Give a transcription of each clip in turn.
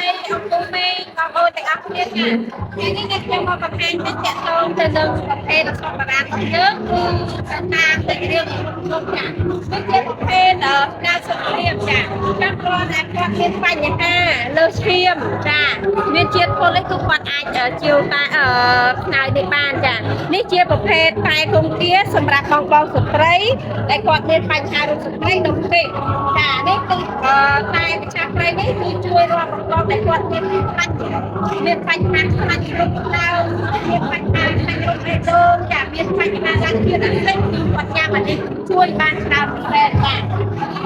អង្គពូមេងបងប្អូនទាំងអស់គ្នាចាថ្ងៃនេះអ្នកខ្ញុំមកបង្ហាញទៅតាក់ទងទៅនឹងប្រភេទអក្សរបុរាណរបស់យើងគឺតាមទៅរឿងមុខចាគឺជាប្រភេទផ្នែកសុខភាពចាចាំគ្រាន់តែគាត់មានបញ្ហាលើឈាមចាមានជាតិពុលអីគឺគាត់អាចជាវតែផ្នែកនេះបានចានេះជាប្រភេទតែគង្គាសម្រាប់បងបងស្ត្រីដែលគាត់មានបញ្ហារូបស្ត្រីដុំពេកចានេះគឺតែម្ចាស់ព្រៃនេះគឺជួយរាប់ប្រកបដែលគាត់មានបញ្ហាមានបញ្ហាខ្លាញ់គ្រប់ដើមមានបញ្ហាខ្លាញ់រត់បេះដូងចាមានបញ្ហាឡើងជាតិអាស៊ីតគឺគាត់ញ៉ាំអានេះជួយបានច្រើនមែនចា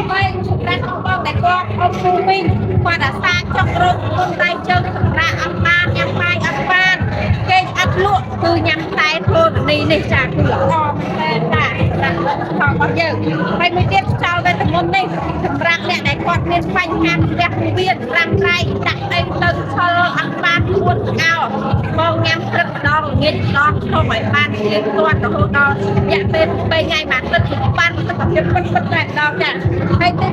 ហើយសម្រាប់បងបងដែលគាត់អុំពូវិញគាត់អាសាចង់រកគុណដៃជើងសម្រាប់អត់បានញ៉ាំបាយអត់បានគេងអត់លក់គឺញ៉ាំតែធូរនីនេះចាគឺល្អមែនចាសម្រាប់ផលរបស់យើងហើយមួយទៀតខ្យល់វេទមន្តនេះសម្រាប់អ្នកដែលគាត់មានបញ្ហាផ្ទះវៀនរាំរៃដាក់អីទៅឆលអត់បានពួនអោបងញ៉ាំព្រឹកម្ដងល្ងាចម្ដងឈប់ឲ្យបានជាទាន់រហូតដល់រយៈពេល3ថ្ងៃមួយទឹកគឺបានសុខភាពពិតពិតតែម្ដងចាហើយទី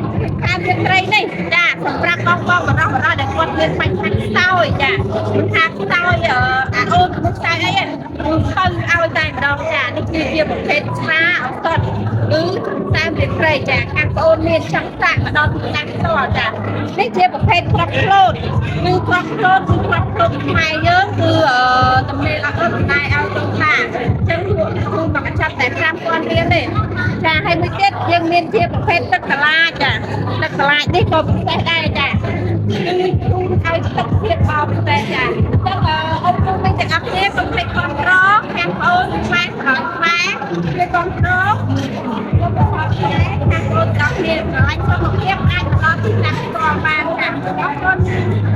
ខាងជាត្រីនេះចាសម្រាប់បងបងបរោះបរោះដែលគាត់មានបញ្ហាខ្សោយចាមិនថាខ្សោយអាអូនមិនខ្សោយអីទេគឺទៅឲ្យតែម្ដងចានេះគឺជាប្រភេទឆាឱសថគឺតាមរាត្រីចាខាងប្អូនមានចង់សាកមកដល់ទីតាំងផ្ទាល់ចានេះជាប្រភេទក្របផ្លូតគឺក្របផ្លូតគឺក្របផ្លូតខ្មែរយើងគឺតំណេអត់រត់ដែរឲ្យតូតាអញ្ចឹងលក់គឺមកកញ្ចប់តែ5000រៀលទេចាហើយមួយទៀតយើងមានជាប្រភេទទឹកកលាចាទឹកកលានេះក៏ពិសេសដែរចាគឺជូនឲ្យទឹកជាតិបោពិសេសចាអញ្ចឹងអ៊ំពូមីងទាំងអស់គ្នាកុំភ្លេចគាំទ្រខាងប្អូនខ្មែរស្រឡាញ់ខ្មែរជួយគាំទ្រគុំខកដែរខាងប្អូនទាំងអស់គ្នាស្រឡាញ់សុខភាពអាចមកដល់ទីតាំងផ្ទាល់បានចាអរគុណ។